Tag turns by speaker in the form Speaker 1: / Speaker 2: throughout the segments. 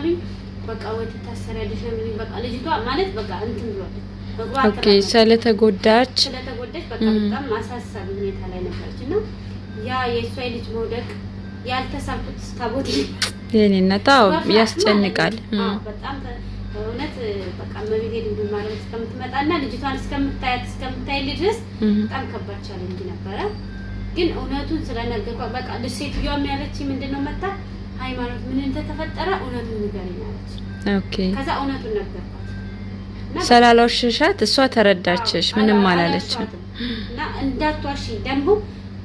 Speaker 1: አሉኝ። በቃ ወይ ትታሰሪያለሽ ነው የሚሉኝ። በቃ ልጅቷ ማለት በቃ እንትን ብሏል። እግሯ አልተራመደም።
Speaker 2: ስለተጎዳች።
Speaker 1: ስለተጎዳች በቃ በጣም አሳሳቢ ሁኔታ ላይ ነበረች እና ያ የእሷ የልጅ መውደቅ ያልተሳልኩት ታቦት
Speaker 2: የኔ እናት፣ አዎ
Speaker 1: በፍርሃት
Speaker 2: ያስጨንቃል።
Speaker 1: ማለት ነው። አዎ በጣም እውነት በቃ እመቤቴ ድንግል ማርያም እስከምትመጣና ልጅቷን እስከምታያት እስከምታይልኝ ድረስ በጣም ከባድ challenge ነበረ። ግን እውነቱን ስለነገርኳት በቃ ልጅ ሴትዮዋም ያለችኝ ምንድን ነው፣ መታ "ሃይማኖት፣ ምን እንደተፈጠረ እውነቱን ንገሪኝ" አለች። ከዛ እውነቱን ነገርኳት እና
Speaker 2: ስላልዋሸሻት እሷ ተረዳችሽ፣ ምንም አላለችም።
Speaker 1: አላልኳትም። እና እንዳትዋሺ ደግሞ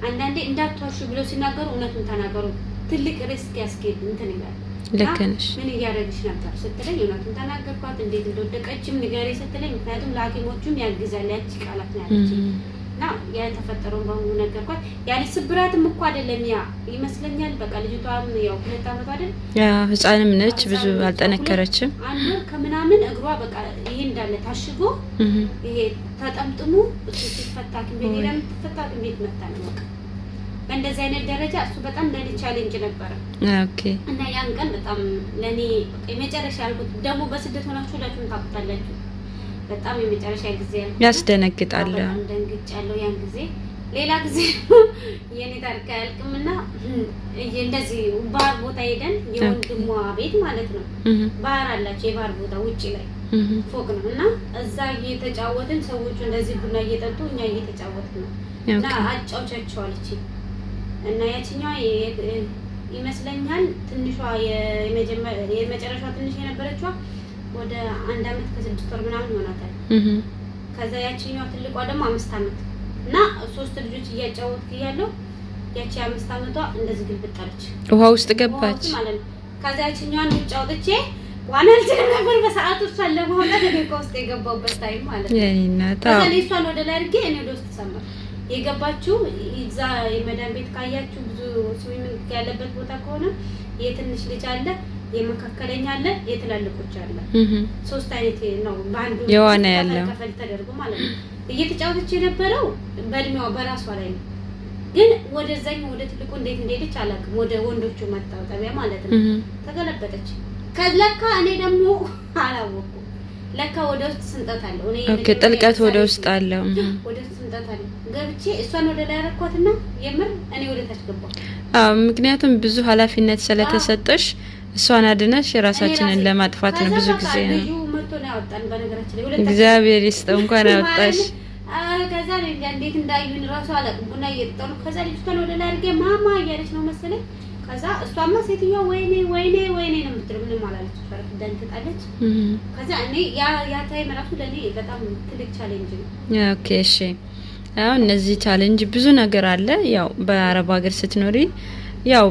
Speaker 1: አንዳንዴ እንዳትዋሹ ብለው ሲናገሩ እውነቱን ተናገሩ። ትልቅ risk ያስኬድ እንትን ይላል።
Speaker 2: ልክ
Speaker 1: እና
Speaker 2: ነሽ።
Speaker 1: "ምን እያደረግሽ ነበር?" ስትለኝ እውነቱን ተናገርኳት። "እንዴት እንደወደቀችም ንገሪ" ስትለኝ፣ ምክንያቱም ለሐኪሞቹም ያግዛል ያቺ ቃላት ነው ያለችኝ። እና የተፈጠረውን በሙሉ ነገርኳት። ያለ ስብራትም እኮ አይደለም ያ ይመስለኛል። በቃ ልጅቷም ያው 2 ዓመቷ አይደል?
Speaker 2: ያ ህፃንም ነች፣ ብዙ
Speaker 1: ህፃን ነች።
Speaker 2: አልጠነከረችም።
Speaker 1: 1 ወር ከምናምን እግሯ በቃ ይሄ እንዳለ ታሽጎ ይሄ ተጠምጥሞ እሱ ሲፈታ ሐኪም ቤት ሄዳ የምትፈታ ሐኪም ቤት መታ ነው። በቃ በእንደዚህ አይነት ደረጃ እሱ በጣም ለእኔ challenge ነበረ። እና ያን ቀን በጣም ለእኔ በቃ የመጨረሻ ያልኩት፣ ደግሞ በስደት ሆናችሁ ሁላችሁም ታውቁታላችሁ። በጣም የመጨረሻ ጊዜ ያልኩት
Speaker 2: ያስደነግጣል።
Speaker 1: በጣም ደንግጫለሁ ያን ጊዜ። ሌላ ጊዜ የኔ ታሪክ አያልቅም እና እንደዚህ ባህር ቦታ ሄደን የወንድሟ ቤት ማለት ነው። ባህር አላቸው፣ የባህር ቦታ ውጭ ላይ ፎቅ ነው እና እዛ እየተጫወትን ሰዎቹ እንደዚህ ቡና እየጠጡ እኛ እየተጫወትን ነው እና "አጫውቻቸው" አለች እና ያችኛዋ ይመስለኛል ትንሿ የመጨረሻዋ ትንሽ የነበረችዋ ወደ 1 አመት ከ6 ወር ምናምን ይሆናታል። ከዛ ያችኛዋ ትልቋ ደግሞ 5 አመት እና ሶስት ልጆች እያጫወትክ እያለሁ ያቺ የ5 አመቷ እንደዚህ ግልብጥ አለች።
Speaker 2: ውሃ ውስጥ ገባች።
Speaker 1: ውሃ ውስጥ ማለት ነው። ከዛ ያችኛዋን ውጭ አውጥቼ፣ ዋና አልችልም ነበር በሰዓቱ፣ እሷን ለማውጣት እኔ ከውስጥ የገባሁበት time ማለት ነው።
Speaker 2: የኔ እናት።
Speaker 1: ከዛ እኔ እሷን ወደ ላይ አድርጌ እኔ ወደ ውስጥ ሰመርኩ። የገባችው እዛ የመዳን ቤት ካያችሁ ብዙ swimming ያለበት ቦታ ከሆነ የትንሽ ልጅ አለ፣ የመካከለኛ አለ፣ የትላልቆች አለ። ሶስት አይነት ነው በአንዱ
Speaker 2: የዋና
Speaker 1: ከፈል
Speaker 2: ያለው።
Speaker 1: ከፈል ተደርጎ ማለት ነው። እየተጫወተች የነበረው በእድሜዋ በራሷ ላይ ነው። ግን ወደዛኛው ወደ ትልቁ እንዴት እንደሄደች አላውቅም። ወደ ወንዶቹ መታጠቢያ ማለት ነው። ተገለበጠች። ከለካ እኔ ደግሞ አላወኩም። ለካ ወደ ውስጥ ስንጠት አለው። እኔ የመጀመሪያ
Speaker 2: ጥልቀት ወደ
Speaker 1: ምሳሌ
Speaker 2: ውስጥ አለው።
Speaker 1: ወደ ውስጥ ስንጠት አለው። ገብቼ እሷን ወደ ላይ አረኳትና የምር እኔ ወደ ታች ገባሁ።
Speaker 2: አዎ፣ ምክንያቱም ብዙ ኃላፊነት ስለተሰጠሽ እሷን አድነሽ የራሳችንን
Speaker 1: እኔ ራሴ
Speaker 2: ለማጥፋት ነው
Speaker 1: ከዛ
Speaker 2: ብዙ
Speaker 1: በቃ
Speaker 2: ጊዜ ነው።
Speaker 1: ልጁ መጥቶ ነው ያወጣን። በነገራችን ላይ ሁለታችን
Speaker 2: እግዚአብሔር ይስጠው እንኳን አወጣሽ።
Speaker 1: ከዛ እኔ እንጃ እንዴት እንዳዩን እራሱ አላውቅም። ቡና እየጠጣሁ ነው። ከዛ ልጅቷን ወደ ላይ አድርጌ ማማ እያለች ነው መሰለኝ። ከዛ እሷማ ሴትዮዋ "ወይኔ ወይኔ ወይኔ" ነው የምትለው። ምንም አላለች። ደንግጣለች። ከዛ እኔ ያ time ራሱ ለእኔ በጣም ትልቅ challenge ነው።
Speaker 2: Okay እሺ። አሁን እነዚህ challenge ብዙ ነገር አለ። ያው በአረብ ሀገር ስትኖሪ ያው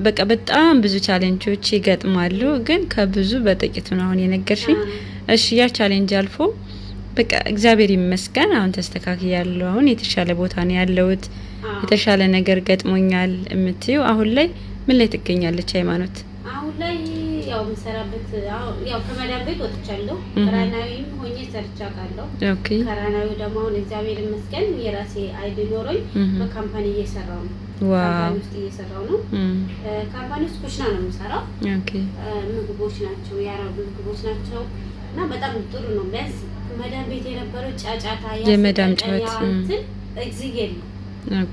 Speaker 2: በቃ በጣም ብዙ challenge ኦች ይገጥማሉ። ግን ከብዙ በጥቂቱ ነው አሁን የነገርሽኝ። እሺ፣ ያ challenge አልፎ በቃ እግዚአብሔር ይመስገን አሁን ተስተካክያለሁ፣ አሁን የተሻለ ቦታ ነው ያለሁት፣ የተሻለ ነገር ገጥሞኛል የምትይው አሁን ላይ ምን ላይ ትገኛለች ሃይማኖት?
Speaker 1: አሁን ላይ ያው የምሰራበት ያው ከመዳም ቤት ወጥቻለሁ። ከራናዊም ሆኜ ሰርቻ አውቃለሁ። ከራናዊ ደግሞ አሁን እግዚአብሔር ይመስገን የራሴ ID ኖሮኝ በ company እየሰራው ነው። Company ውስጥ እየሰራው ነው። Company ውስጥ ኩሽና ነው የምሰራው። ምግቦች ናቸው፣ የአረብ ምግቦች ናቸው እና በጣም ጥሩ ነው። ቢያንስ መዳም ቤት የነበረው ጫጫታ
Speaker 2: የመዳም
Speaker 1: ያስጠላ
Speaker 2: ጩኸት፣
Speaker 1: ያ እንትን እዚህ የለም።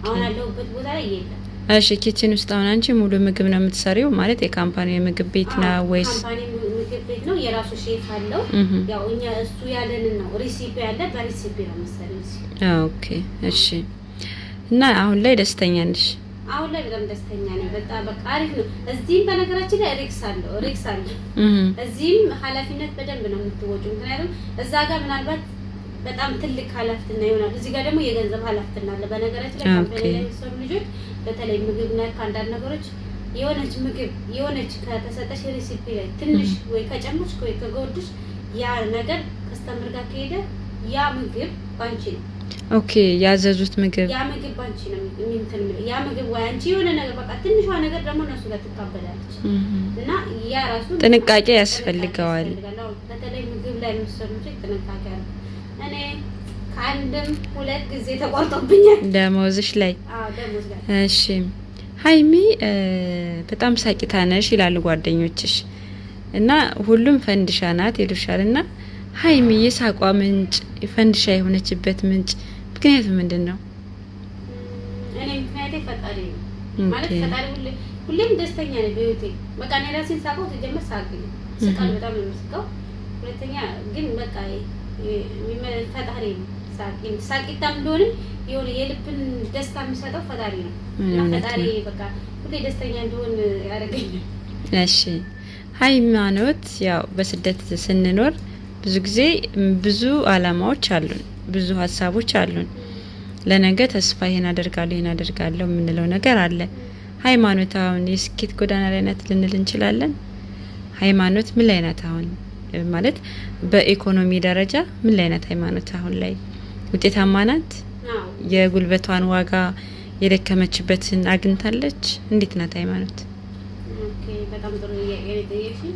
Speaker 1: አሁን ያለሁበት ቦታ ላይ የለም።
Speaker 2: እሺ፣ kitchen ውስጥ አሁን አንቺ ሙሉ ምግብ ነው የምትሰሪው? ማለት የ company የምግብ ቤት ነው ወይስ?
Speaker 1: Company ምግብ ቤት ነው። የራሱ ሼፍ አለው። ያው እኛ እሱ ያለንን ነው፣ recipe ያለ በ recipe ነው መሰለኝ እዚህ።
Speaker 2: Okay እሺ። እና አሁን ላይ ደስተኛ ነሽ?
Speaker 1: አሁን ላይ በጣም ደስተኛ ነኝ። በጣም በቃ አሪፍ ነው። እዚህም በነገራችን ላይ risk አለው፣ risk አለው። እዚህም ኃላፊነት በደንብ ነው የምትወጪው። ምክንያቱም እዛ ጋር ምናልባት በጣም ትልቅ ኃላፊነት ይሆናል። እዚህ ጋር ደግሞ የገንዘብ ኃላፊነት አለ። በነገራችን ላይ company ላይ የሚሰሩ ልጆች በተለይ ምግብ ነክ አንዳንድ ነገሮች የሆነች ምግብ የሆነች ከተሰጠሽ recipe ላይ ትንሽ ወይ ከጨመርሽ ወይ ከጎድሽ ያ ነገር customer ጋር ከሄደ ያ ምግብ ባንቺ ነው።
Speaker 2: Okay፣ ያዘዙት ምግብ
Speaker 1: ያ ምግብ ባንቺ ነው እንትን የሚለው። ያ ምግብ ወይ አንቺ የሆነ ነገር በቃ ትንሿ ነገር ደግሞ እነሱ ጋር ትካበዳለች እና ያ ራሱ
Speaker 2: ጥንቃቄ ያስፈልገዋል።
Speaker 1: ያስፈልጋል። አዎ፣ በተለይ ምግብ ላይ የሚሰሩ ልጆች ጥንቃቄ አለ። እኔ ከአንድም ሁለት ጊዜ ተቆርጦብኛል።
Speaker 2: ደመወዝሽ ላይ?
Speaker 1: አዎ፣ ደሞዝ ላይ።
Speaker 2: እሺ ሀይሚ፣ በጣም ሳቂታ ነሽ ይላሉ ጓደኞችሽ። እና ሁሉም ፈንድሻ ናት ይሉሻል። እና ሀይሚ የሳቋ ምንጭ ፈንድሻ የሆነችበት ምንጭ ምክንያቱ ምንድን ነው?
Speaker 1: እኔ ምክንያቴ ፈጣሪ ነው። ማለት ፈጣሪ ሁሌም ደስተኛ ነኝ በህይወቴ። በቃ እኔ ራሴን ሳቀው ሲጀመር ሳቅ ነው ስቃል፣ በጣም ነው የምስቀው። ሁለተኛ ግን በቃ ፈጣሪ ነው። ሳቂታም እንደሆንም የሆነ የልብን ደስታ የሚሰጠው ፈጣሪ ነው። እና ፈጣሪ በቃ ሁሌ ደስተኛ እንደሆን ያደርገኛል።
Speaker 2: እሺ ሃይማኖት፣ ያው በስደት ስንኖር ብዙ ጊዜ ብዙ አላማዎች አሉን፣ ብዙ ሀሳቦች አሉን። ለነገ ተስፋ ይሄን አደርጋለሁ ይሄን አደርጋለሁ የምንለው ነገር አለ። ሃይማኖት አሁን የስኬት ጎዳና ላይ ናት ልንል እንችላለን። ሃይማኖት ምን ላይ ናት አሁን? ማለት በኢኮኖሚ ደረጃ ምን ላይ ናት ሃይማኖት አሁን ላይ? ውጤታማ ናት? የጉልበቷን ዋጋ የደከመችበትን አግኝታለች? እንዴት ናት ሃይማኖት?
Speaker 1: Okay፣ በጣም ጥሩ ጥያቄ ነው የጠየቅሽኝ።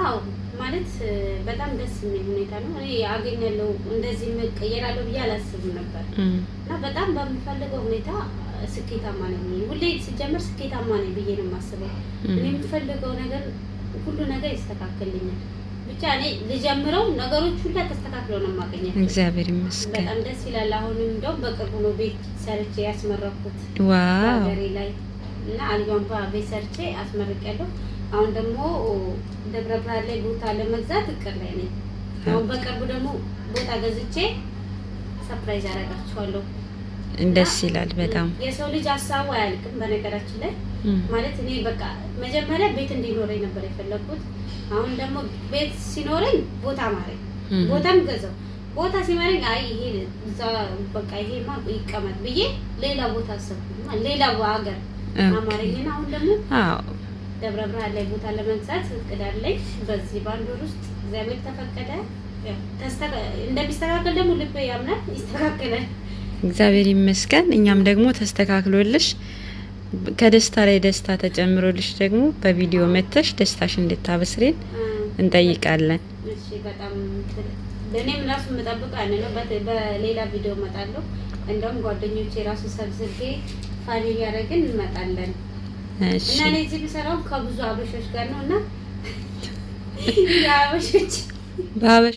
Speaker 1: አዎ፣ ማለት በጣም ደስ የሚል ሁኔታ ነው። እኔ አገኛለሁ እንደዚህ መቀየራለሁ ብዬ አላስብም ነበር እና በጣም በምፈልገው ሁኔታ ስኬታማ ነኝ። ሁሌ ሲጀመር ስኬታማ ነኝ ብዬ ነው የማስበው። እኔ የምፈልገው ነገር ሁሉ ነገር ይስተካከልኛል። ብቻ እኔ ልጀምረው ነገሮች ሁላ ተስተካክለው ነው የማገኛቸው።
Speaker 2: እግዚአብሔር ይመስገን።
Speaker 1: በጣም ደስ ይላል። አሁንም እንደውም በቅርቡ ነው ቤት ሰርቼ ያስመረኩት ሀገሬ ላይ እና አልባንባ ቤት ሰርቼ አስመርቄያለሁ። አሁን ደግሞ ደብረ ብርሃን ላይ ቦታ ለመግዛት እቅድ ላይ ነኝ። አሁን በቅርቡ ደግሞ ቦታ ገዝቼ surprise አደርጋችኋለሁ።
Speaker 2: ደስ ይላል በጣም።
Speaker 1: የሰው ልጅ ሀሳቡ አያልቅም። በነገራችን ላይ ማለት እኔ በቃ መጀመሪያ ቤት እንዲኖረኝ ነበር የፈለኩት። አሁን ደግሞ ቤት ሲኖረኝ ቦታ ማረኝ፣ ቦታም ገዛው። ቦታ ሲማረኝ አይ ይሄ እዛ በቃ ይሄማ ይቀመጥ ብዬ ሌላ ቦታ አሰብኩ፣ ሌላ ሀገር አማረኝና አሁን ደግሞ ደብረ ብርሃን ላይ ቦታ ለመግዛት እቅድ አለኝ። በዚህ በአንድ ወር ውስጥ እግዚአብሔር ተፈቀደ እንደሚስተካከል ደግሞ ልቤ ያምናል፣ ይስተካከላል።
Speaker 2: እግዚአብሔር ይመስገን። እኛም ደግሞ ተስተካክሎልሽ ከደስታ ላይ ደስታ ተጨምሮልሽ ደግሞ በቪዲዮ መተሽ ደስታሽ እንድታበስሪን እንጠይቃለን።
Speaker 1: እሺ፣ በጣም እኔም ራሱ የምጠብቀው ያንን ነው። በሌላ ቪዲዮ እመጣለሁ። እንደውም ጓደኞቼ ራሱ ሰብስቤ fun እያደረግን እንመጣለን።
Speaker 2: እሺ።
Speaker 1: እና እኔ እዚህ የምሰራው ከብዙ አበሾች ጋር ነው እና የአበሾች
Speaker 2: በአበሻ